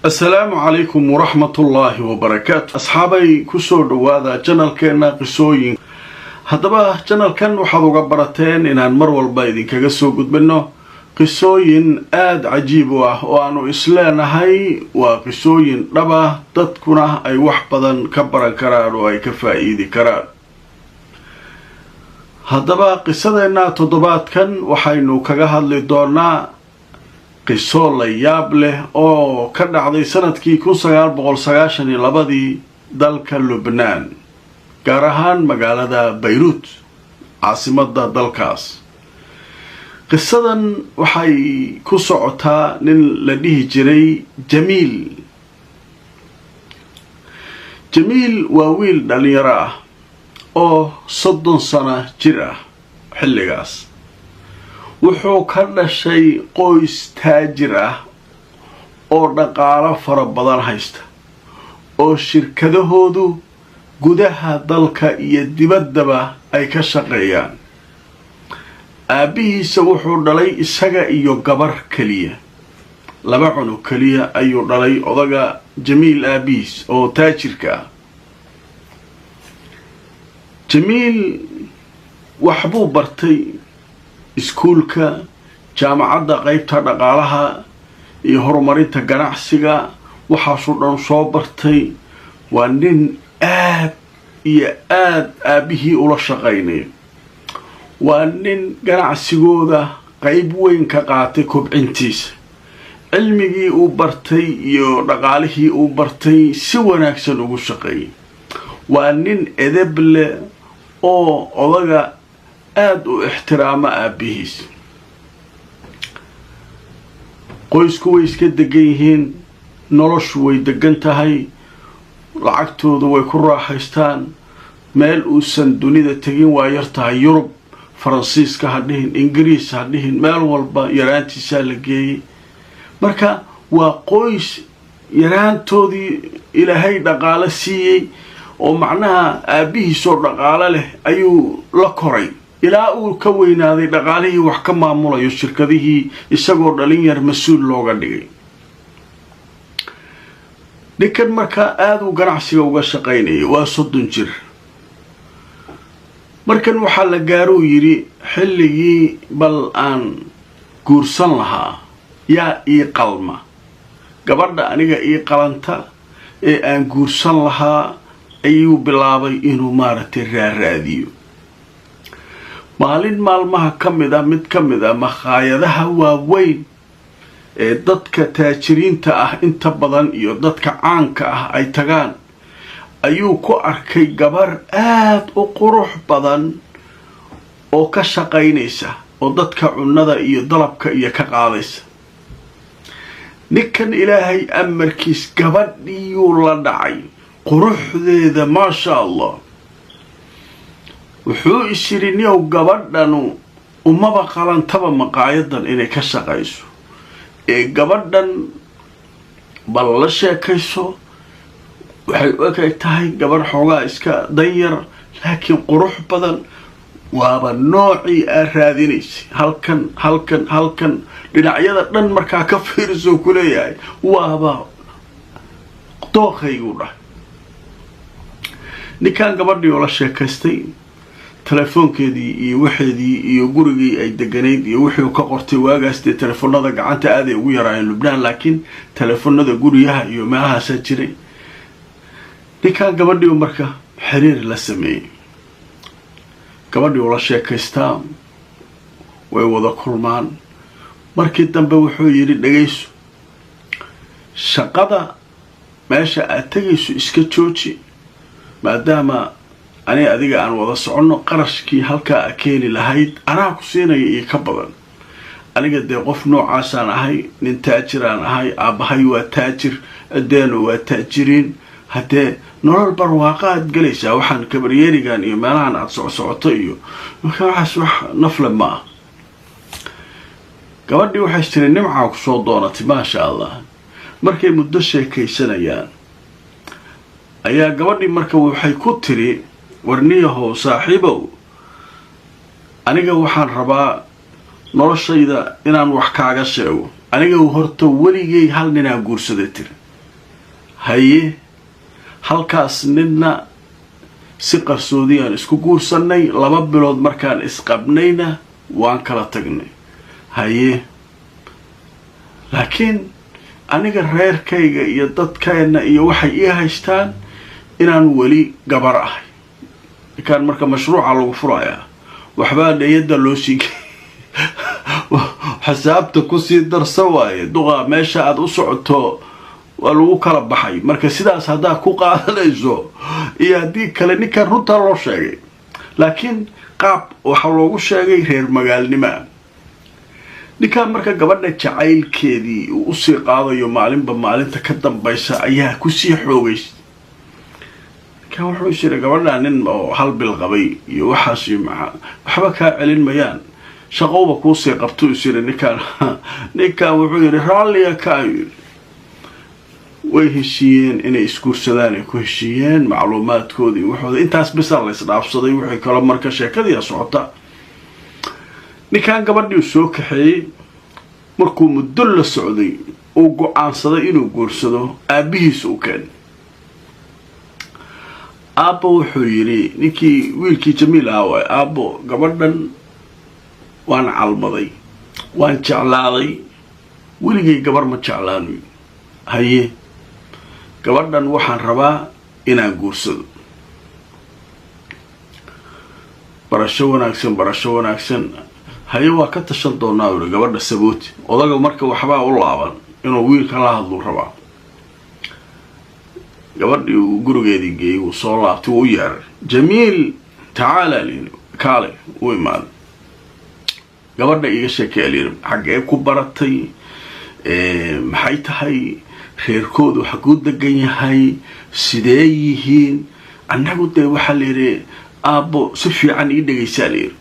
Asalaamu calaykum waraxmatullaahi wabarakaatu. Asxaabay, kusoo dhowaada channelkeena qisooyin. Haddaba channelkan waxaad uga barateen inaan mar walba idinkaga soo gudbino qisooyin aada cajiib u ah oo aanu isleenahay waa qisooyin dhaba, dadkuna ay wax badan ka baran karaan oo ay ka faa-iidi karaan. Haddaba qisadeenna toddobaadkan waxaynu kaga hadli doonaa qiso la yaab leh oo ka dhacday sanadkii 1992-dii dalka Lubnaan, gaar ahaan magaalada Bayruut, caasimadda dalkaas. Qisadan waxay ku socotaa nin la dhihi jiray Jamiil. Jamiil waa wiil dhalinyaro ah oo 30 sano jir ah xilligaas. Wuxuu ka dhashay qoys taajir ah oo dhaqaalo fara badan haysta, oo shirkadahoodu gudaha dalka iyo dibaddaba ay ka shaqeeyaan. Aabbihiisa wuxuu dhalay isaga iyo gabar keliya, laba cunug keliya ayuu dhalay odaga Jamiil aabbihiis oo taajirka ah. Jamiil waxbuu bartay, iskuulka, jaamacadda, qeybta dhaqaalaha iyo horumarinta ganacsiga, waxaasuu dhan soo bartay. Waa nin aad iyo aada aabbihii ula shaqaynayo. Waa nin ganacsigooda qeyb weyn ka qaatay kobcintiisa. Cilmigii uu bartay iyo dhaqaalihii uu bartay si wanaagsan ugu shaqeeyay. Waa nin edeb leh oo odaga aada u ixtiraamo aabbihiis. Qoysku way iska degan yihiin, noloshu way degan tahay, lacagtooda way ku raaxaystaan. Meel uusan dunida tegin waa yar tahay. Yurub, Faransiiska ha dhihin, Ingiriis ha dhihin, meel walba yaraantiisaa la geeyey. Marka waa qoys yaraantoodii Ilaahay dhaqaalo siiyey, oo macnaha aabbihiisoo dhaqaalo leh ayuu la koray ilaa uu ka weynaaday, dhaqaalihii wax ka maamulayo, shirkadihii isagoo dhalin yar mas-uul looga dhigay. Ninkan markaa aada uu ganacsiga uga shaqaynayay. Waa 30 jir markan. Waxaa la gaaruu yidhi xilligii bal aan guursan lahaa. Yaa ii qalma, gabadha aniga ii qalanta ee aan guursan lahaa? Ayuu bilaabay inuu maaragtay raaraadiyo. Maalin maalmaha ka mid ah, mid ka mid ah makhaayadaha waaweyn ee dadka taajiriinta ah inta badan iyo dadka caanka ah ay tagaan ayuu ku arkay gabar aada u qurux badan oo ka shaqaynaysa, oo dadka cunnada iyo dalabka iyo ka qaadaysa. Ninkan Ilaahay amarkiis gabadhiiyuu la dhacay quruxdeeda, maasha Allah. Wuxuu is yidhi, niyow, gabadhanu umaba qalantaba maqaayadan inay ka shaqayso, ee gabadhan bal la sheekayso. Waxay u eg tahay gabadh xoogaa iska danyar laakiin qurux badan, waaba noocii aad raadinaysay. Halkan, halkan, halkan, dhinacyada dhan markaa ka fiirisoo ku leeyahay, waaba dooqayguu dhahay. Ninkan gabadhii oo la sheekaystay, telefoonkeedii iyo waxeedii iyo gurigii ay deganayd iyo wixii ka qortay. Waagaas dee telefoonada gacanta aaday ugu yaraayeen Lubnaan, laakiin telefoonada guryaha iyo meelahaasaa jiray. Ninkan gabadhii marka xiriir la sameeyey, gabadhii ula sheekaystaa, way wada kulmaan. Markii dambe wuxuu yidhi, dhegayso, shaqada meesha aad tegayso iska jooji, maadaama ani adiga aan wada soconno. Qarashkii halkaa a keeni lahayd anaa ku siinaya iyo ka badan. Aniga dee qof noocaasaan ahay, nin taajiraan ahay, aabbahay waa taajir, adeenu waa taajiriin. Haddee nolol barwaaqa aad gelaysaa. Waxaan kabaryeerigan iyo meelahan aada socsocoto iyo marka waxaas wax nafle ma ah. Gabadhii waxay tiri, nimcaa kusoo doonatay, maasha Allah. Markay muddo sheekaysanayaan ayaa gabadhii marka waxay ku tiri, warniyahow saaxiibow, aniga waxaan rabaa noloshayda inaan wax kaaga sheego. Aniga horta weligay hal ninaan guursaday, tiri. Haye, halkaas nidna si qarsoodiyaan isku guursannay. 2 bilood markaan isqabnayna waan kala tagnay. Haye, laakiin aniga reerkayga iyo dadkeenna iyo waxay ii haystaan inaan weli gabar ahay. Ninkaan marka mashruuca lagu furayaa, waxbaa dhayada loo sii xisaabta kusii darsa waaye. Duqa, meesha aada u socoto waa lagu kala baxay. Marka sidaas haddaad ku qaadanayso iyo haddii kale, ninkan runtaa loo sheegay, laakiin qaab waxaa loogu sheegay reer magaalnimoa. Ninkan marka gabadha jacaylkeedii uu usii qaadayo maalinba maalinta ka dambaysa ayaa kusii xoogays. Ninkan wuxuu is yiri, gabadha nin oo hal bil qabay iyo waxaas iyo maxaa waxba kaa celin mayaan, shaqowba kuusii qabtuu is yiri ninkaan. Ninkan wuxuu yidhi, raalliya ka ayuu yidhi. Way heshiiyeen inay isguursadaan, ay ku heshiiyeen macluumaadkooda iyo waxooda. Intaas bisaa la isdhaafsaday. Wixii kalo marka sheekadiia socota. Ninkan gabadhii uu soo kaxeeyey, markuu muddo la socday, uu go-aansaday inuu guursado, aabbihiis uu keenay. Aabbo, wuxuu yidhi ninkii, wiilkii Jamiil ahaa waay, aabbo, gabadhan waan calmaday, waan jeclaaday, weligay gabar ma jeclaanu. Haye, gabadhan waxaan rabaa inaan guursado. Barasho wanaagsan, barasho wanaagsan. Haye, waa ka tashan doonaa, uri gabadha sabooti. Odaga marka waxbaa u laaban inuu wiilka la hadluu rabaa. Gabadhii uu gurigeedii geeyey, wuu soo laabtay, wuu u yeeray. Jamiil, tacaala lyiri, kaale. U imaaday. Gabadha iiga sheekay, lyiri, xaggee ku baratay? Maxay tahay reerkoodu? Xaguu degan yahay? Sidee yihiin? Annagu dee waxaa la yidhi, aabbo, si fiican ii dhegaysaa, la yidhi.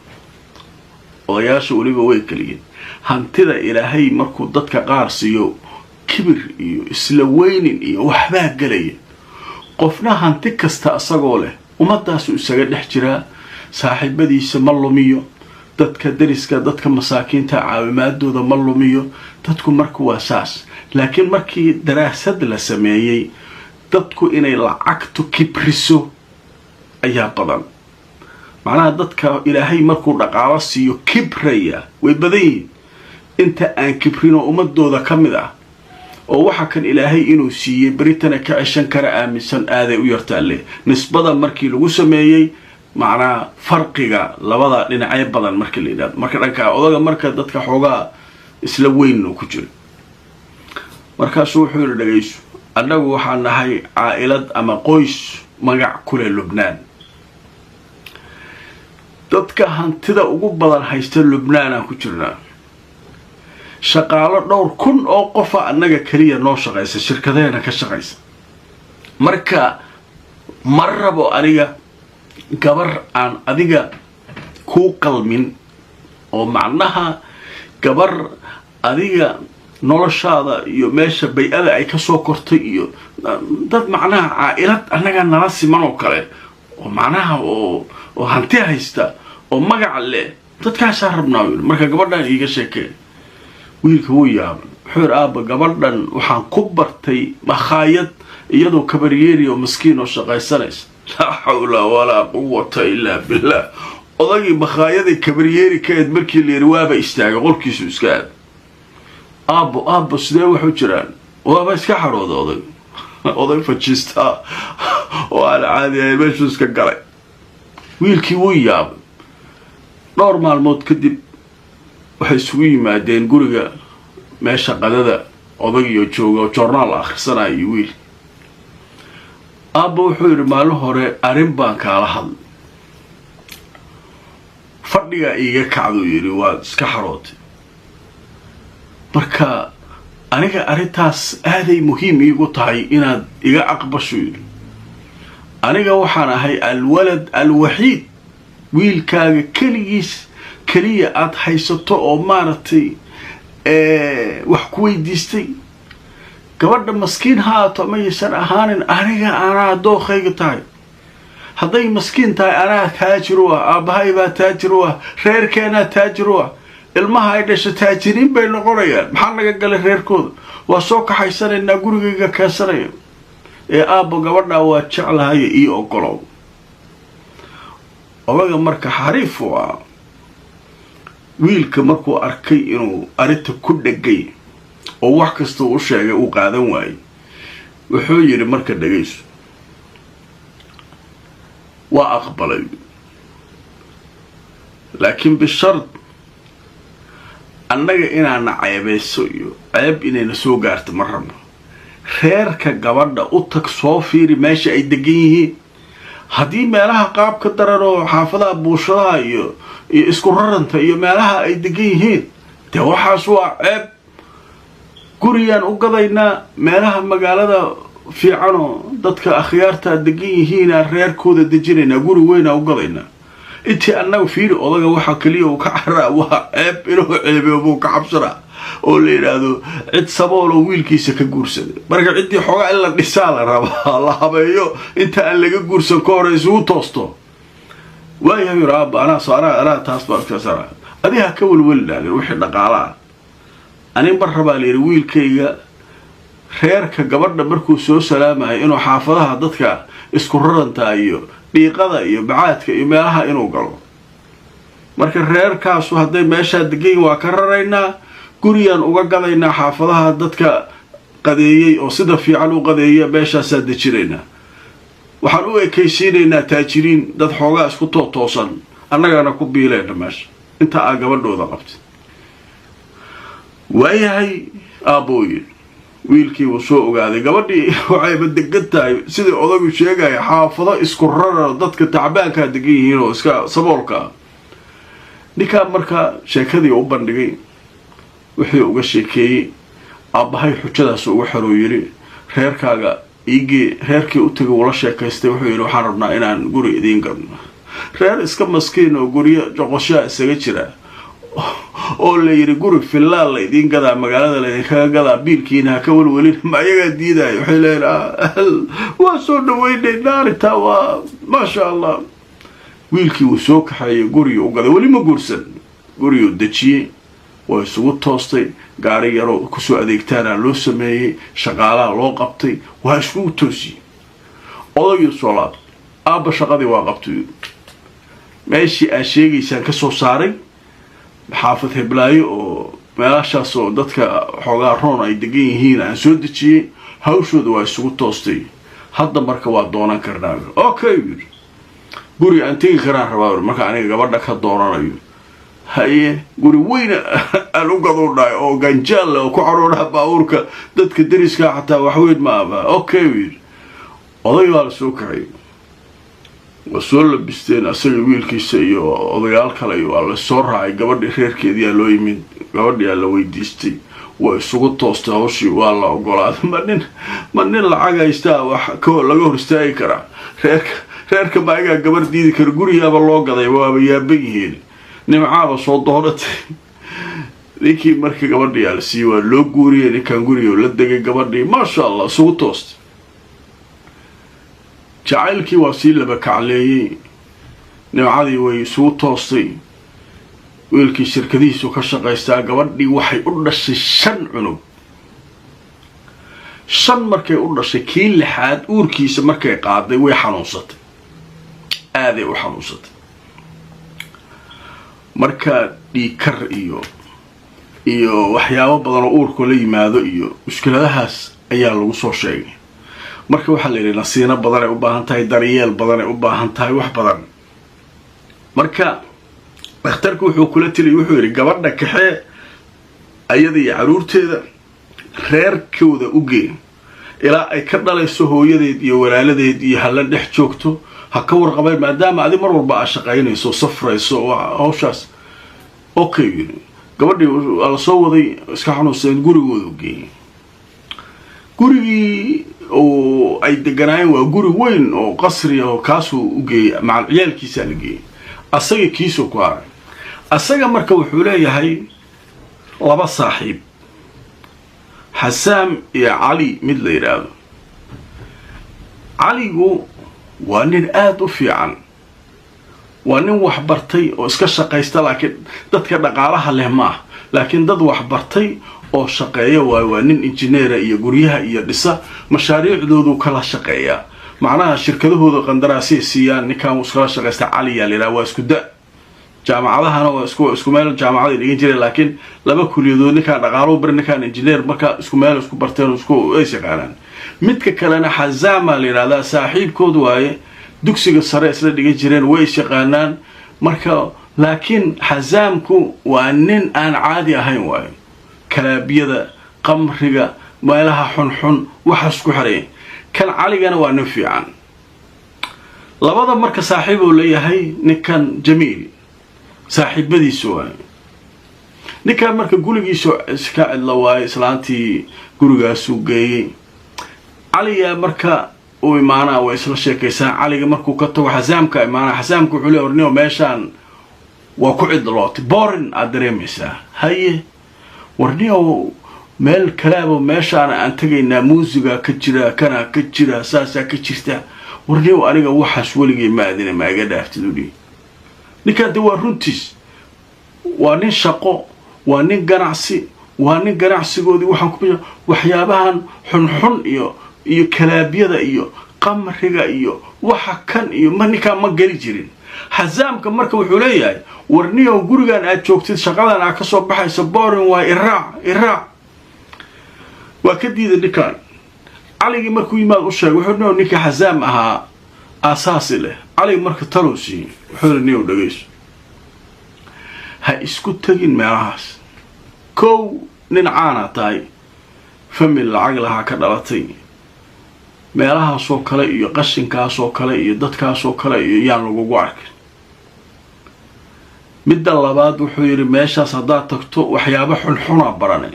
Odayaasha weliba way keliyiin. Hantida Ilaahay markuu dadka qaar siiyo, kibir iyo isla weynin iyo waxbaa gelaya. Qofna hanti kasta isagoo leh ummadaasu isaga dhex jiraa, saaxiibadiisa ma lumiyo, dadka dariska, dadka masaakiinta caawimaadooda ma lumiyo. Dadku marka waa saas. Laakiin markii daraasad la sameeyey, dadku inay lacagtu kibriso ayaa badan. Macnaha, dadka Ilaahay markuu dhaqaalo siiyo kibraya way badan yihiin. Inta aan kibrinoo ummadooda ka mid ah oo waxa kan Ilaahay inuu siiyey beritana ka ceshan kara aaminsan aaday u yartaalle. Nisbada markii lagu sameeyey, macnaha farqiga labada dhinacyo badan marka la yidhahdo, marka dhanka odaga, marka dadka xoogaa isla weyn ku jiro. Markaasuu wuxuu yidhi, dhagayso, annagu waxaan nahay caa'ilad ama qoys magac ku leh Lubnaan. Dadka hantida ugu badan haysta Lubnaan aan ku jirnaa. Shaqaalo dhowr kun oo qofa annaga keliya noo shaqaysa, shirkadeena ka shaqaysa. Marka ma rabo aniga gabar aan adiga kuu qalmin, oo macnaha gabar adiga noloshaada iyo meesha bay-ada ay kasoo kortay iyo dad macnaha caa'ilad annaga nala siman oo kale, oo macnaha oo hanti haysta oo magac leh, dadkaasaa rabnaa, yidhi. Marka gabadhan iiga sheekee. Wiilka wuu yaabay. Wuxuu yidhi, aabba, gabadhan waxaan ku bartay makhaayad, iyadoo kabaryeeri oo maskiin oo shaqaysanaysa. Laa xawla walaa quwata illaa billah. Odagii makhaayadii kabaryeeri ka eed markii la yidhi, waaba istaagay, qolkiisu iska aad. Aabbo, aabbo, sidee waxu jiraan? Waaba iska xadhooda oday, oday fajiistaa oo aan caadi ahayn meeshuu iska galay. Wiilkii wuu yaabay. Dhowr maalmood kadib waxay isugu yimaadeen guriga, meesha qadada, odagiyo jooga oo joornaal akhrisanaya iyo wiil. Aabba, wuxuu yidhi, maalin hore arrin baan kaala hadlay, fadhigaa iiga kacduu yidhi, waad iska xarootay. Marka aniga arrintaas aaday muhiim iigu tahay inaad iga aqbasho, yidhi. Aniga waxaan ahay alwalad alwaxiid, wiilkaaga keligiis keliya aada haysato oo maaragtay wax ku weydiistay. Gabadha maskiin ha aato ama yaysan ahaanin, aniga anaa dookhayga tahay. Hadday maskiin tahay, anaa taajir u ah, aabbahay baa taajir u ah, reerkeenaa taajir u ah. Ilmaha ay dhasho taajiriin bay noqonayaan. Maxaa naga galay reerkooda? Waa soo kaxaysanaynaa, gurigayga keensanaya. Ee aabbo, gabadhaa waa jeclahay, ii ogolow. Odaga marka xariif u ah, wiilka markuu arkay inuu arrinta ku dhegay oo wax kasta u sheegay uu qaadan waayey, wuxuu yidhi marka, "Dhegayso, waa aqbalay, laakiin bishard annaga inaana ceebayso iyo ceeb inayna soo gaarto ma rabno. Reerka gabadha u tag, soo fiiri meesha ay degan yihiin. Haddii meelaha qaabka daran oo xaafadaha buushadaha iyo isku raranta iyo meelaha ay degan yihiin, dee waxaas waa ceeb. Guriyaan u gadaynaa meelaha magaalada fiicanoo dadka akhyaarta degan yihiinaa reerkooda dejinaynaa, guri weynaa u gadaynaa." Intii annaga fiiri, odaga waxaa keliya uu ka caraa waa ceeb, inuu ceebeyo buu ka cabsanaa oo la yidhaahdo cid sabooloo wiilkiisa ka guursaday. Marka ciddii xoogaa in la dhisaa la rabaa, la habeeyo inta aan laga guursan ka hore isugu toosto. Waayahay, yiri aabba, anaa anaa anaa taas baa iska, adi ha ka welwelinaadin wixii dhaqaalaa. Ani mar rabaa la yidhi wiilkayga reerka gabadha markuu soo salaamayo inuu xaafadaha dadka isku rarantaa iyo dhiiqada iyo bacaadka iyo meelaha inuu galo. Marka reerkaasu hadday meeshaa degayin, waa ka raraynaa, guriyaan uga gadaynaa xaafadaha dadka qadeeyey oo sida fiican u qadeeya, meeshaasaa dejinaynaa. Waxaan u ekaysiinaynaa taajiriin, dad xoogaa isku tootoosan, annagana ku biilayna meesha inta aa gabadhooda qabtay. Waayahay aabbuu yidhi. Wiilkii wuu soo ogaaday gabadhii waxayba degan tahay sidii odagu sheegaya, xaafado isku rara, dadka tacbaankaa degan yihiin oo iska saboolka ah. Ninkaa marka sheekadii u bandhigay, wuxuu uga sheekeeyey aabbahay xujadaas uga xoroo yidhi, "Reerkaaga iigee." Reerkii u tagay, ula sheekaystay, wuxuu yidhi, "Waxaan rabnaa inaan guri idiin gadno." Reer iska maskiin oo guryo joqoshaa isaga jira oo la yidhi guri fillaal la idiin gadaa, magaalada laydinkaga gadaa, biilkiina ha ka welwelin, ma ayagaa diidaayo? Waxay leeyihin, "Waa soo dhaweynaynaa arrintaa, waa maasha Allah." Wiilkii wuu soo kaxeeyey, gurigii u gaday, weli ma guursan, guriguu dejiyey, waa isugu toostay. Gaari yaroo kusoo adeegtaana loo sameeyey, shaqaalaha loo qabtay, waa iskugu toosiyey. Odagii soo laabtay. "Aabba, shaqadii waa qabtay, meeshii aad sheegaysaan ka soo saaray, xaafad heblaayo oo meelashaas oo dadka xoogaa roon ay degan yihiin aan soo dejiyey. Hawshooda waa isugu toostay hadda, marka waa doonan karnaa." "Okay," yidhi, "guri aan tegi karaan rabaa marka aniga gabadha ka doonanayo." "Haye, guri weyn aan u gaduu," dhahay, "oo ganjaal oo ku caroodhaha baabuurka dadka deriska xataa waxweyn ma aba." "Okay," yidhi. Oday baa la soo kaxay, waa soo labisteen asaga, wiilkiisa iyo odayaal kale, waa la soo raacay. Gabadhii reerkeediyaa loo yimid, gabadhiyaa la weydiistay, waa isugu toostay hawshii, waa la ogolaaday. Ma nin lacag haystaa wax laga hor istaagi karaa? Reerka ma ayagaa gabar diidi kara? Gurigaaba loo gaday, waaba yaaban yihiin, nimcaaba soo doonatay. Ninkii marka gabadhiyaa la siiyey, waa loo guuriyey. Ninkan guriga la degay gabadhii, maasha Allah, isugu toostay. Jacaylkii waa sii laba kacleeyey, nimcadii way isugu toostay. Wiilkii shirkadihiisu ka shaqaystaa. Gabadhii waxay u dhashay shan cunug. Shan markay u dhashay, kii lixaad uurkiisa markay qaaday way xanuunsatay, aaday u xanuunsatay. Marka dhiigkar iyo waxyaabo badan oo uurku la yimaado iyo mushkiladahaas ayaa lagu soo sheegay. Marka waxaa la yidhi nasiino badan ay u baahan tahay, daryeel badan ay u baahan tahay, wax badan. Marka dhakhtarku wuxuu kula teliyay, wuxuu yidhi, "Gabadha kaxee, ayada iyo caruurteeda reerkooda u gee ilaa ay ka dhalayso. Hooyadeed iyo walaaladeed iyo hala dhex joogto, ha ka warqabeen, maadaama adi mar walba aad shaqaynayso, safrayso hawshaas." "Okay," yidhi. Gabadhii waa la soo waday, iska xanuunsaneed, gurigooda u geeyey. Gurigii oo ay deganaayeen waa guri weyn oo qasri oo kaasuu u geeyey, macal ciyaalkiisaa la geeyey, asaga kiisuu ku haray. Asaga marka wuxuu leeyahay laba saaxiib, Xasaam iyo Cali mid la yidhaahdo. Caligu waa nin aada u fiican, waa nin waxbartay oo iska shaqaysta, laakiin dadka dhaqaalaha leh ma ah, laakiin dad waxbartay. Oo shaqeeya waayo, waa nin injineera iyo guryaha iyo dhisa, mashaariicdoodu kala shaqeeyaa, macnaha shirkadahooda qandaraasay siiyaan. Ninkan wuu iskala shaqaysta. Caliyaa la yidhaha, waa isku da, jaamacadahana waa isku meel jaamacaday dhigan jireen, laakiin laba kuliyadood. Ninkaan dhaqaalo bari, ninkaan injineer. Marka isku meel isku barteen, isku is yaqaanaan. Midka kalena Xazaama la yidhahdaa, saaxiibkood waaye, dugsiga sare isla dhigan jireen, way is yaqaanaan. Marka laakiin Xazaamku waa nin aan caadi ahayn waayo, kalaabiyada, qamriga, meelaha xunxun waxaas ku xiraya. Kan Caligana waa nin fiican. Labada marka saaxiib uu leeyahay ninkan Jamiil, saaxiibadiisu waayo. Ninkan marka gurigiisu iska cidlo waayo, islaantii gurigaasuu geeyey. Caliyaa marka uu imaanaa, way isla sheekaysaa. Caliga markuu ka tago, Xasaamka imaanaa. Xasaamka wuxuu leey, "Ornio, meeshaan waa ku cidlootay, boring aad dareemaysaa." "Haye, warnio, meel kalaabo meeshaana aan tegaynaa, muusiga ka jira, kanaa ka jira, saasaa ka jirta. Warnio, aniga waxaas weligay ma adina, ma iga dhaaftid?" Udhihi ninkaan de waa runtiis, waa nin shaqo, waa nin ganacsi, waa nin ganacsigoodii waxaan ku waxyaabahan xunxun iyo kalaabyada iyo qamriga iyo waxa kan iyo ma ninkaan ma geli jirin. Xasaamka marka wuxuu leeyahay, "Warniyow, gurigan aad joogtid, shaqadan aad kasoo baxayso boring waa, iraac, iraac." Waa ka diiday ninkaan. Caligii markuu yimaad u sheegay, wuxuu niyow, ninkii Xasaam ahaa aasaasi leh. Caligi marka talow siiyey, wuxuu niyow, dhegayso, ha isku tegin meelahaas. Kow, nin caana tahay, family lacag lahaa ka dhalatay, meelahaasoo kale iyo qashinkaasoo kale iyo dadkaasoo kale iyo yaan lagugu arkin. Midda labaad, wuxuu yidhi, meeshaas haddaad tagto waxyaabo xunxunaa barane.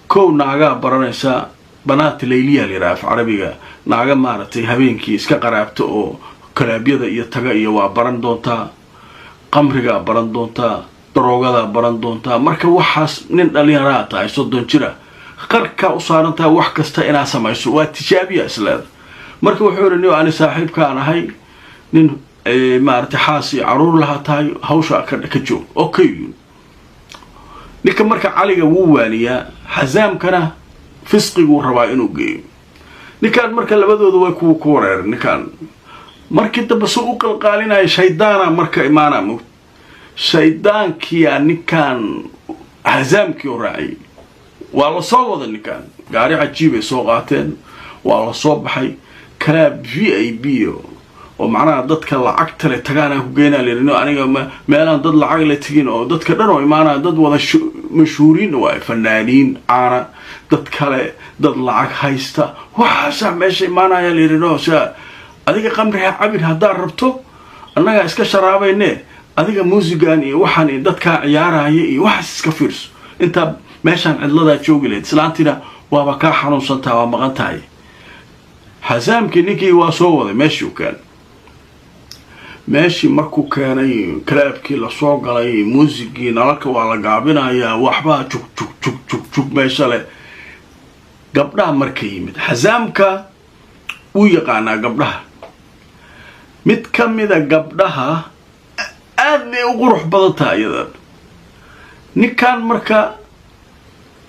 Kow, naagaa baranaysaa, banaati layliya la yidhaha af Carabiga, naaga maaragtay habeenkii iska qaraabta oo kalaabyada iyo taga iyo waa baran doontaa, qamrigaa baran doontaa, daroogadaa baran doontaa. Marka waxaas nin dhalinyaraa tahay, 30 jira, qarkaa u saaran tahay wax kasta inaad samayso, waa tijaabiya isleeda. Marka wuxuu yidhi, "Ni ani saaxiibkaan ahay, nin maaragtay xaas iyo caruur lahaa tahay, hawsha ka joog." Okay, ninka marka Caliga wuu waaniyaa, Xasaamkana fisqiguu rabaa inuu geeyo ninkaan. Marka labadooda way ku wareeren. Ninkaan markii dambe su u qalqaalinaya, shaydaana marka imaanaa mogt, shaydaankiyaa ninkaan Xasaamkii u raaciyay. Waa la soo wada ninkaan, gaari cajiibay soo qaateen, waa la soo baxay, club VIP oo macnaha dadka lacagta le tagaanaan ku geynaa layidhi. Aniga meelaan dad lacag le tegin oo dadka dhan oo imaanaya, dad wada mashhuuriin waay, fanaaniin caana, dad kale, dad lacag haysta, waxaasaa meesha imaanaya layidhi. No sia, adiga qamriha cabin haddaad rabto, annagaa iska sharaabayne. Adiga muusigan iyo waxaan iyo dadkaa ciyaaraya iyo waxaas iska fiirso intaa meeshaan cidladaa joogi lahayd. Islaantiina waaba kaa xanuunsantaha, waa maqan tahay. Xasaamkii ninkii waa soo waday, meeshii u keenay. Meeshii markuu keenay, clubkii lasoo galay, muusigii, nalalka waa la gaabinayaa, waxbaa jug jug jug jug jug meesha leh. Gabdhaha marka yimid, Xasaamka wuu yaqaanaa gabdhaha. Mid ka mida gabdhaha aad bay u qurux badan tahay iyada. Ninkan marka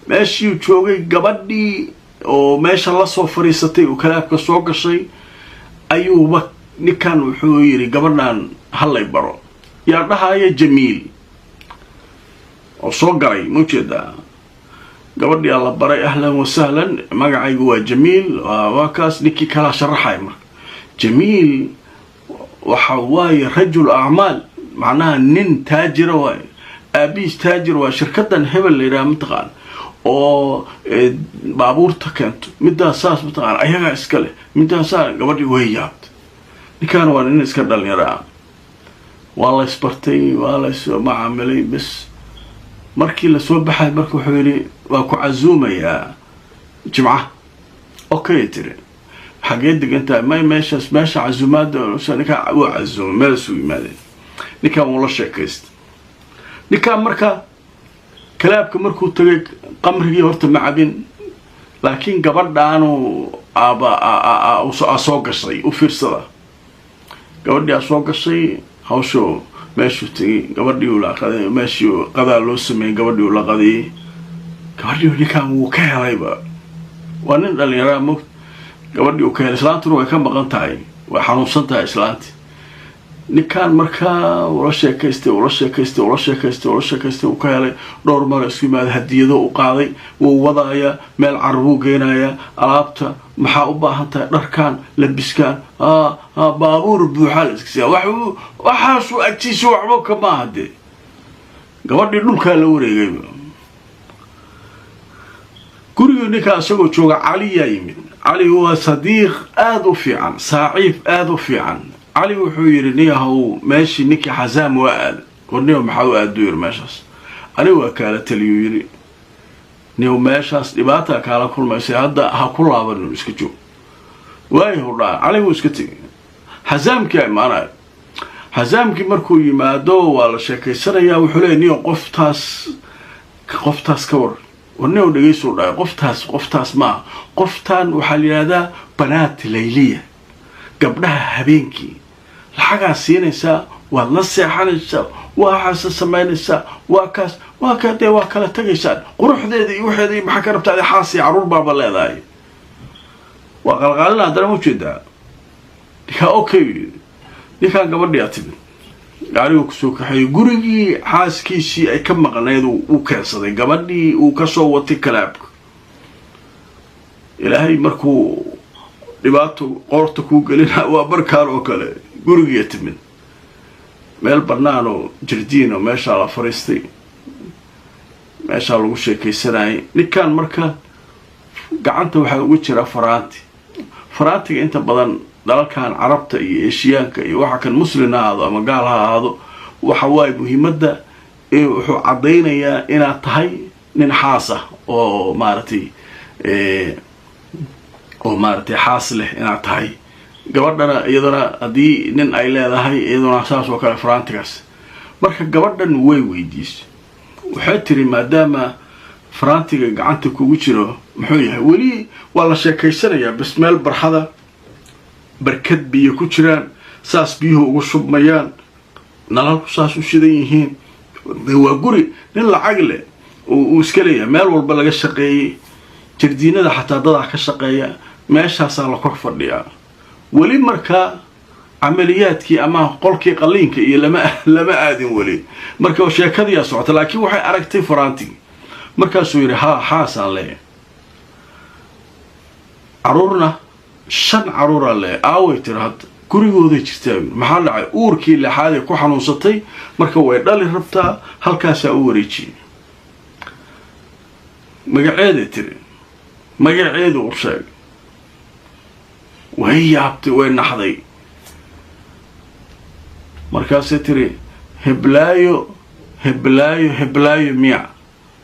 meeshii joogay, gabadhii oo meesha lasoo fadhiisatay oo clubka soo gashay ayuuba ninkan wuxuu yidhi, "Gabadhan hallay baro." Yaa dhahaya? Jamiil oo soo galay ma ujeedaa. Gabadhii la baray. "Ahlan wasahlan, magacaygu waa Jamiil." Waa kaas ninkii kalaa sharaxaya. Marka Jamiil waxa waaye rajul acmaal, macnaha nin taajira waaye, aabihiis taajir waa, shirkadan hebel la yidhaha mataqaan oo baabuurta keento, midaas saas mataqaan, ayagaa iska leh midaas saa. Gabadhii way yaabtay. Ninkaan waa nin iska dhalinyaraa. Waa la isbartay, waa la is macaamilay. Bes, markii lasoo baxay marka wuxuu yidhi, "Waa ku casuumayaa Jimca." "Okay," tiri, "xagee degan tahay?" "May, meeshaas, meesha casuumaada." Ninkaan wuu casuumay, meelaasuu yimaadeen. Ninkaan wuu la sheekaystay. Ninkaan marka clubka markuu tagay, qamrigii horta ma cabin, laakiin gabadhaanu aaba a soo gashay. U fiirsada, gabadhii aa soo gashay, hawshu meeshuu tegay, gabadhii uu la qaday, meeshii qadaa loo sameeyey, gabadhii uu la qadiyey. Gabadhii ninkan wuu ka helayba, waa nin dhalinyaraa mo. Gabadhii uu ka helay, islaantuna way ka maqan tahay, way xanuunsan tahay islaanti. Ninkan markaa ula sheekaystay, ula sheekaystay, ula sheekaystay, ula sheekaystay, uu ka helay. Dhowr mara isku yimaada, hadiyado u qaaday, wuu wadaaya, meel carabuu geenaya, alaabta maxaa u baahan tahay, dharkan, labiskan, baabuur buuxaa la iska siiya. Waxaasuu agtiisa waxba ka maaha dee. Gabadhii dhulkaa la wareegayba. Gurigii ninkaa isagoo jooga Caliyaa yimid. Cali waa sadiiq aada u fiican, saaxiib aada u fiican. Cali wuxuu yidhi: "Niyahow, meeshii ninkii Xasaam waa aada." "Warniyow, maxaa u aaduu?" yidhi. "Meeshaas aniga waa kaala taliyuu," yidhi. "Niyow, meeshaas dhibaata kaala kulmaysay, hadda ha ku laabanin, iska joog." Waayahu dhaa. Cali wuu iska tegay. Xasaamkii a imaanayo. Xasaamkii markuu yimaado waa la sheekaysanayaa. Wuxuu leeyay: "Niyow, qoftaas, qoftaas ka war." "Warniyow, dhegeysuu," dhahay. "Qoftaas, qoftaas maaha. Qoftaan waxaa la yidhahdaa banaat layliya, gabdhaha habeenkii. Lacagaa siinaysaa, waad la seexanaysaa, waxaasa samaynaysaa, waa kaas, waa ka dee, waa kala tagaysaan. Quruxdeeda iyo waxeeda iyo maxaa ka rabtaa? Adi xaas iyo carruur baaba leedahay." Waa qalqaalina haddana, ma ujeedaa ninkaa? Okay, ninkaan gabadhii timid, gaariguu kusoo kaxeeyey, gurigii xaaskiisii ay ka maqnayd uu keensaday, gabadhii uu kasoo watay clubka. Ilaahay markuu dhibaato qoorta kuu gelina waa markaan oo kale. Gurigiiya timid, meel bannaan oo jardiin oo meeshaa la fariistay, meeshaa lagu sheekaysanayay. Ninkan marka gacanta waxaa ugu jira faraanti. Faraantiga inta badan dalalkan Carabta iyo Eeshiyaanka iyo waxa kan, Muslin ha ahaado ama gaal ha ahaado, waxa waaye muhiimadda wuxuu caddaynayaa inaad tahay nin xaas ah oo maaragtay xaas leh inaad tahay. Gabadhana iyadana haddii nin ay leedahay, iyaduna saas oo kale faraantigaas. Marka gabadhan way weydiisay, waxay tiri: "Maadaama faraantiga gacanta kugu jiro, muxuu yahay?" Weli waa la sheekaysanayaa bas, meel barxada, barkad biyo ku jiraan, saas biyuhu ugu shubmayaan, nalalku saas u shidan yihiin. Waa guri nin lacag leh uu iska leeyahay, meel walba laga shaqeeyey, jardiinada xataa dadaa ka shaqeeya. Meeshaasaa la kor fadhiyaa. Weli markaa camaliyaadkii ama qolkii qaliinka iyo lama aadin weli. Marka sheekadiyaa socota, laakiin waxay aragtay faraantigii. Markaasuu yidhi: "Haa, xaasaan leeyahay, caruurna shan caruuraan leeyahay." "Aaway?" tiri. "Hadda gurigooday jirtaa." "Maxaa dhacay?" "Uurkii lixaadee ku xanuunsatay, marka way dhali rabtaa, halkaasaa u wareejiyey." "Magaceeday?" tiri. Magaceedu u sheegay. Way yaabtay, way naxday. Markaasay tiri: "Heblaayo, heblaayo, heblaayo miya?"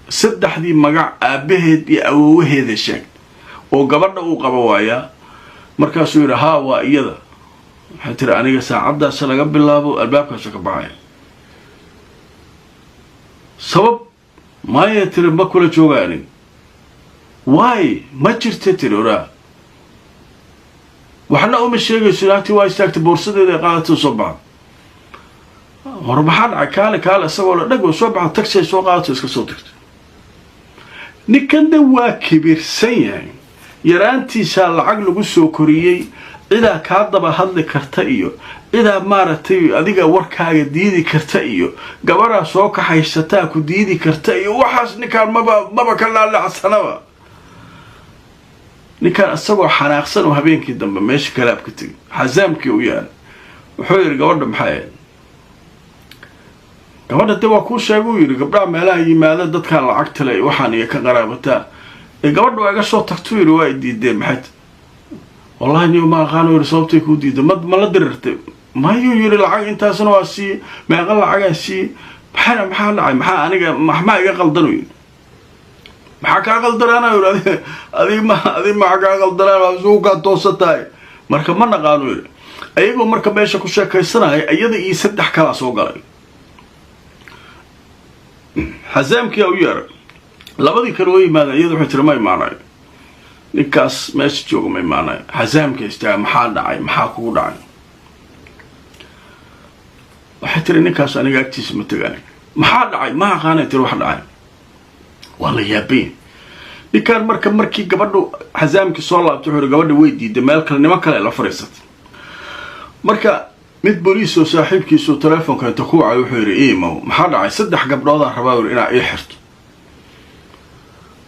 Saddexdii magac aabbaheed iyo awoowaheeda sheegtay oo gabadha uu qaba waayaa. Markaasuu yidhi: "Haa, waa iyada." Waxay tiri: "Aniga saacaddaasa laga bilaabo albaabkaasa ka baxaya." "Sabab?" "Maya," tiri, "ma kula jooga aniga." "Waay, ma jirta," tiri. "Oraa waxna uma sheegayso." Naagtii waa istaagtay, boorsadeeda ay qaadatay, soo baxda. "Hor maxaa dhacay? Kaale, kaale." Isagoo la dhag soo baxda, taxi ay soo qaadato, iska soo tagtay. Ninkan de waa kibirsan yahay, yaraantiisaa lacag lagu soo koriyey. Cidaa kaa daba hadli karta iyo cidaa maaragtay adiga warkaaga diidi karta iyo gabadhaa soo kaxaysataa ku diidi karta iyo waxaas ninkaan maba ka laalacsanaba. Ninkaan isagoo xanaaqsan oo habeenkii dambe meesha clubka tegay, Xasaamkii u yaala, wuxuu yidhi: "Gabadha maxay ahayd gabadha?" "De waa kuu sheega," uu yidhi, "gabdhaha meelaha yimaada, dadkaan lacagta le waxaan iyo ka qaraabataa. Ee gabadha waa iga soo tagtuu," yidhi, "waa i diideen. Maxay?" "Wallahi niyo, ma aqaano," yidhi, "sababtay kuu diiday. Ma la dirirtay?" "Mayuu," yidhi. "Lacag intaasna waa siiye." "Meeqa lacagaa siiye?" Maxaa dhacay? Maxaa aniga maxmaa iga qaldan?" U yidhi. "Maxaa kaa qaldanaana?" Yidhi. Adig ma adig maxaa kaa qaldanaan? Waa isugu kaa toosan tahay." "Marka ma naqaano," yidhi. Ayagoo marka meesha ku sheekaysanaya, iyada iyo saddex kalaa soo galay. Xasaamkiyaa u yeeray. Labadii kale way yimaadeen, iyada waxay tiri: "Ma imaanayo ninkaas meesha jooga, ma imaanayo." Xasaamka istaaga: "Maxaa dhacay? Maxaa kugu dhacay?" Waxay tiri: "Ninkaas aniga agtiisa ma tegaayo." "Maxaa dhacay?" "Ma aqaanay," tiri, "wax dhacay." Waa la yaabanya. Ninkaan marka markii gabadhu xasaamkii soo laabtay, wuxuu gabadha way diiday, meel kale niman kale la fadhiisatay. Marka mid booliis oo saaxiibkiisu telefoonka inta ku wacay, wuxuu yidhi: "Imow, maxaa dhacay? Saddex gabdhoodaan rabaa yiri inaa ii xirto."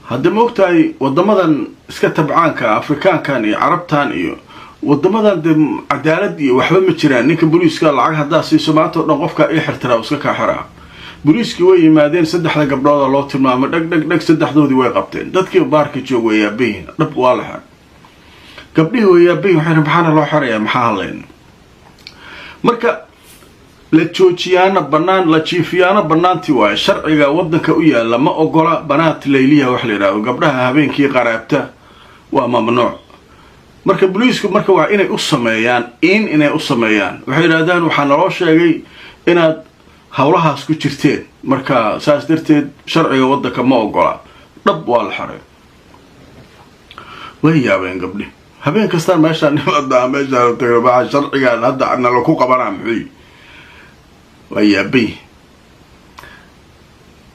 Hadda ma ogtahay waddamadan iska tabcaanka, Afrikaankan iyo Carabtan iyo wadamadan, dee cadaalad iyo waxba ma jiraan. Ninka booliiska lacag haddaa siiso, maanta o dhan qofkaa ii xirtiraa, iska kaa xiraa. Booliiskii way yimaadeen, saddexda gabdhooda loo tilmaamay, dhag dhag dhag, saddexdoodii way qabteen. Dadkii baarka joog way yaabayihin. Dhab, waa la xiray. Gabdhihii way yaabayihin, waxay: "Maxaana loo xirayaa? Maxaa hadlayna?" Marka la joojiyaana bannaan, la jiifiyaana bannaantii waayo. Sharciga waddanka u yaalla ma ogola banaat layliya wax la yidhahdo, gabdhaha habeenkii qaraabta waa mamnuuc. Marka booliisku marka waa inay u sameeyaan, inay u sameeyaan, waxay yidhahdaan: "Waxaa naloo sheegay inaad howlahaas ku jirteen, marka saas darteed sharciga waddanka ma ogola." Dhab, waa la xaray. Way yaabeen gabdhi: "Habeen kastaan meeshaan nimadaa, meeshaan tago, maxaa sharcigaan hadda nala ku qabanaa? Muxuu?" Waa yaabay.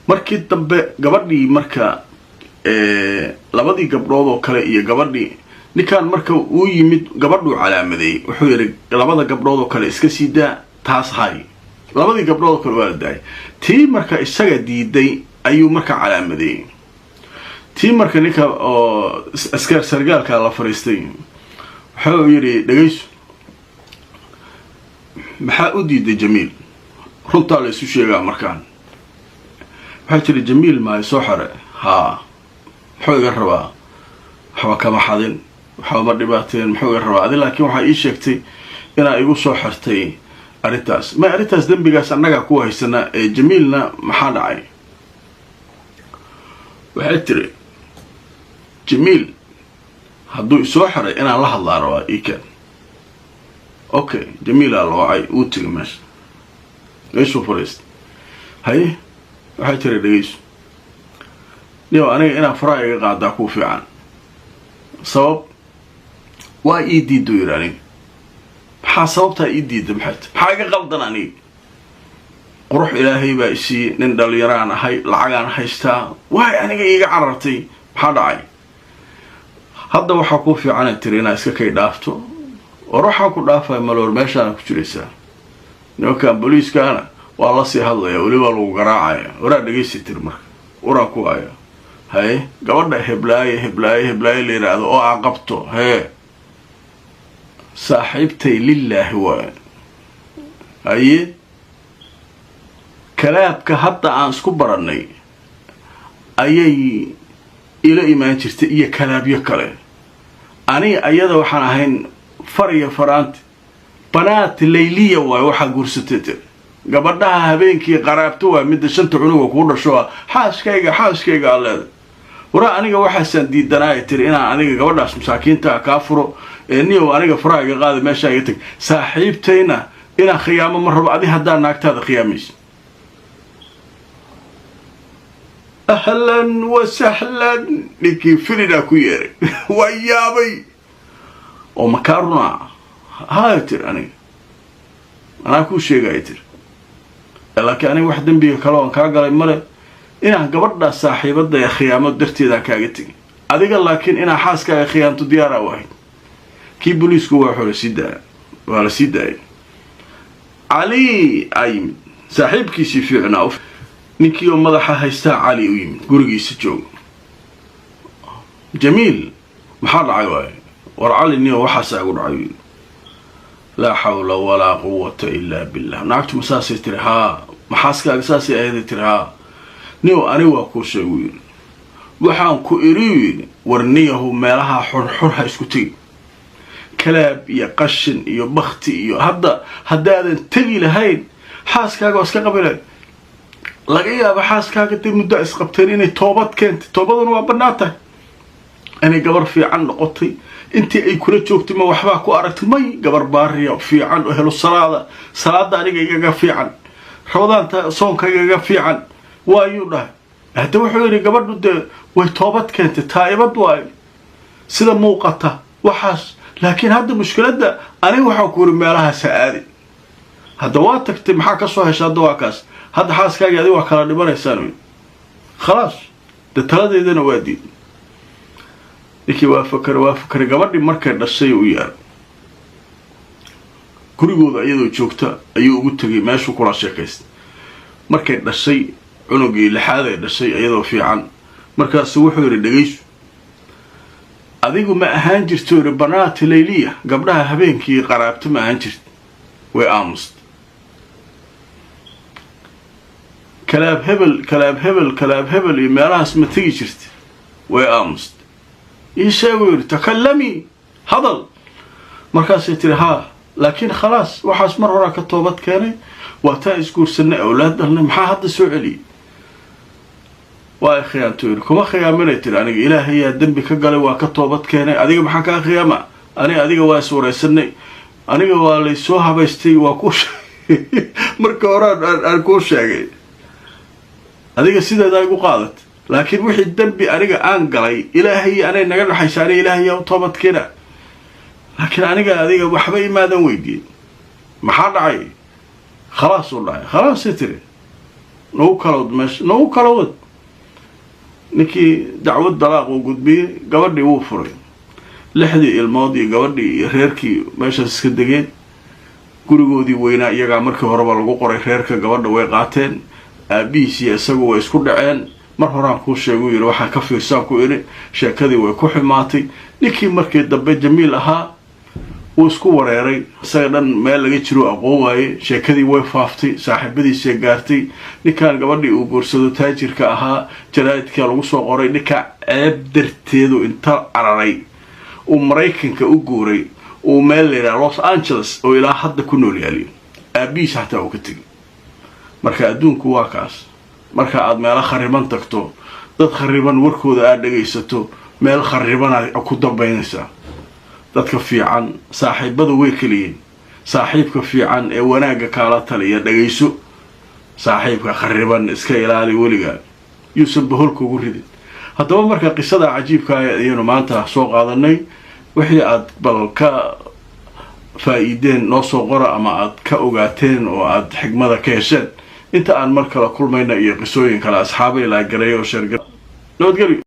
Markii dambe gabadhii, marka labadii gabdhood oo kale iyo gabadhii, ninkan marka uu yimid, gabadhuu calaamadeeyey. Wuxuu yidhi: "Labada gabdhood oo kale iska sii daa, taas hay." Labadii gabdhood oo kale waa la daayay. Tii marka isaga diiday ayuu marka calaamadeeyey. Tii marka ninka oo askar sargaalka la fariistay, wuxuu yidhi: "Dhegayso, maxaa u diiday Jamiil? Runtaa la isu sheegaa." Markaan waxaa jira: "Jamiil maay soo xare? Haa, muxuu iga rabaa? Waxba kama xadin, waxba ma dhibaateen, muxuu iga rabaa adi? Laakiin waxaa ii sheegtay inaa igu soo xirtay arrintaas. May arrintaas dembigaas annagaa ku haysana ee Jamiilna maxaa dhacay?" Waxay tiri: "Jamiil hadduu isoo xiray, inaan la hadlaa rabaa iken." Okay, Jamiilaa la wacay, uu tegay meesha, meeshuu fadhiistay. "Haye?" Waxay tiri: "Dhegeyso niyow, aniga inaa faraha iga qaadaa kuu fiican. Sabab waa ii diiddo." Yidhi: "Aniga maxaa sababtaa ii diidda? Maxay ta? Maxaa iga qaldan aniga? Qurux Ilaahay baa isiiyey, nin dhalinyaraan ahay, lacagaan haystaa, waay aniga iiga carartay? Maxaa dhacay?" "Hadda waxaa kuu fiicana," tiri, "inaa iska kay dhaafto." "War waxaan ku dhaafaya maloor, meeshaana ku jiraysaa. Nimankan booliiskaana waa lasii hadlaya, weliba lagu garaacaya." "Waraa dhegeysi," tiri, "marka waraan ku haya." "Haye." "Gabadha heblaaye, heblaaye, heblaaye la yidhaahdo oo aan qabto, hee, saaxiibtay lilaahi waay. Haye, clubka hadda aan isku barannay ayay ila imaan jirtay iyo clubyo kale. Aniga ayada waxaan ahayn far iyo faraanti. Banaat layliya waay waxaa guursatay," tir. "Gabadhaha habeenkii qaraabto waay, midda shanta cunuga kuu dhasho ah. Xaaskayga, xaaskayga aa leeday. Waraa aniga waxaasaan diidanaaya," tiri, "inaan aniga gabadhaas masaakiintaa kaa furo. Ee niyow, aniga faraha iga qaada, meeshaa iga tag. Saaxiibtayna inaan khiyaamo ma rabo. Adi haddaa naagtaada khiyaamaysa, ahlan wa sahlan." Ninkii filidaa ku yeeray waa yaabay. "Oo makaa runaa?" "Haya," tiri, "aniga anaa kuu sheegaya," tiri, "laakiin aniga wax dembiga kale oon kaa galay male. Inaan gabadhaa saaxiibada ee khiyaamo darteedaan kaaga tegin adiga, laakiin inaa xaaskaaga khiyaamto diyaaraa u ahayd." Kii booliisku waa xore, sii daaya, waa la sii daayay. Cali aa yimid, saaxiibkiisii fiicnaa. Ninkii oo madaxa haystaa Cali u yimid, gurigiisa jooga. "Jamiil, maxaa dhacay?" "Waaye war Cali, niyo waxaasaa igu dhacay." "Laa xawla walaa quwata ilaa billah. Naagtu ma saasay tiri?" "Haa." "Maxaaskaaga saasay ahaday?" "Tiri haa." "Niyow, ani waa kuu sheegu," yidhi, "waxaan ku iri," yidhi, "war niyahu, meelaha xurxur ha isku tegi, club iyo qashin iyo bakti iyo hadda haddaadan tegi lahayn, xaaskaaga waa iska qabi lahayd. Laga yaabo xaaskaaga dee muddo isqabteen inay toobad keentay, toobaduna waa bannaan tahay, inay gabar fiican noqotay. Intii ay kula joogtay ma waxbaa ku aragtay? May, gabar baariya, fiican oo helo salaada, salaada aniga igaga fiican, Ramadaanta soonka igaga fiican waayuu dhahay. Hadda wuxuu yidhi gabadhu dee way toobad keentay, taa'ibad waayo sida muuqata waxaas. Laakiin hadda mushkiladda aniga waxaan ku yidhi meelahaas ha aadin. Hadda waa tagtay, maxaa ka soo hesha? Hadda waa kaas, hadda xaaskaagii adiga waa kala dhimanaysaan." Wey khalaas, dee taladeedana waa diid. Ninkii waa fakaray, waa fakaray. Gabadhii markay dhashay u yeeray, gurigooda iyadoo joogta ayuu ugu tegay, meeshuu kula sheekaystay. Markay dhashay cunugii lixaad ay dhashay iyadoo fiican, markaasu wuxuu yidhi: "Dhegaysu, adigu ma ahaan jirto," yidhi, "بنات ليلية, gabdhaha habeenkii qaraabto ma ahaan jirta?" Way aamustay. "Club hebel, club hebel, club hebel iyo meelahaas ma tegi jirta?" Way aamustay. "Ii sheeguu," yidhi, "تكلمي, hadal." Markaasay tiri: "Haa, laakiin khalaas, waxaas mar horaa ka toobad keenay, waa taa isguursanay, awlaad dhalnay, maxaa hadda soo celiyey?" "Waa ay khiyaanto," yidhi. "Kuma khiyaaminay," tiri, "aniga ilaahayaa dembi ka galay, waa ka toobad keenay. Adiga maxaa kaa khiyaama? Ani adiga waa iswaraysanay, aniga waa laysoo habaystay, waa ku marka horaan aan kuu sheegay, adiga sideedaa igu qaadat, laakiin wixii dembi aniga aan galay ilaahay anay naga dhexaysa, aniga ilaahayaa u toobad keena, laakiin aniga adiga waxba imaadan weydiin. Maxaa dhacay?" "Khalaas," uu dhacay. "Khalaasay," tiri, "nagu kala wad meesha, nagu kala wad." Ninkii dacwad dalaaq uu gudbiyey, gabadhii wuu furay. Lixdii ilmood iyo gabadhii iyo reerkii meeshaas iska degeen. Gurigoodii weynaa iyagaa markii horeba lagu qoray reerka, gabadha way qaateen. Aabihiis iyo isagu way isku dhaceen. "Mar horaan kuu sheeguu," yidhi, "waxaa ka fiirsaan ku idhi." Sheekadii way ku xumaatay. Ninkii markii dambe Jamiil ahaa wuu isku wareeray, isaga dhan meel laga jiro aqoon waaye. Sheekadii way faaftay, saaxiibadiisay gaartay. Ninkan gabadhii uu guursado taajirka ahaa jaraa'idka lagu soo qoray. Ninkaa ceeb darteedu inta cararay uu Maraykanka u guuray, uu meel layidhaha Los Angeles oo ilaa hadda ku nool yaaliyo, aabihiis xataa uu ka tegay. Marka adduunku waa kaas. Marka aada meelo khariban tagto, dad khariban warkooda aada dhegaysato, meel kharibanaad ku dambaynaysaa. Dadka fiican saaxiibada way keliyiin. Saaxiibka fiican ee wanaagga kaala taliya dhagayso, saaxiibka khariban iska ilaali, weligaa yuusan boholka ugu ridin. Haddaba marka qisada cajiibka ayaynu maanta soo qaadanay. Wixii aad bal ka faa-iideen noo soo qora, ama aad ka ogaateen oo aad xigmada ka hesheen. Inta aan mar kale kulmayna iyo qisooyin kale, asxaabay, like gareeya oo share. Nabadgelyo.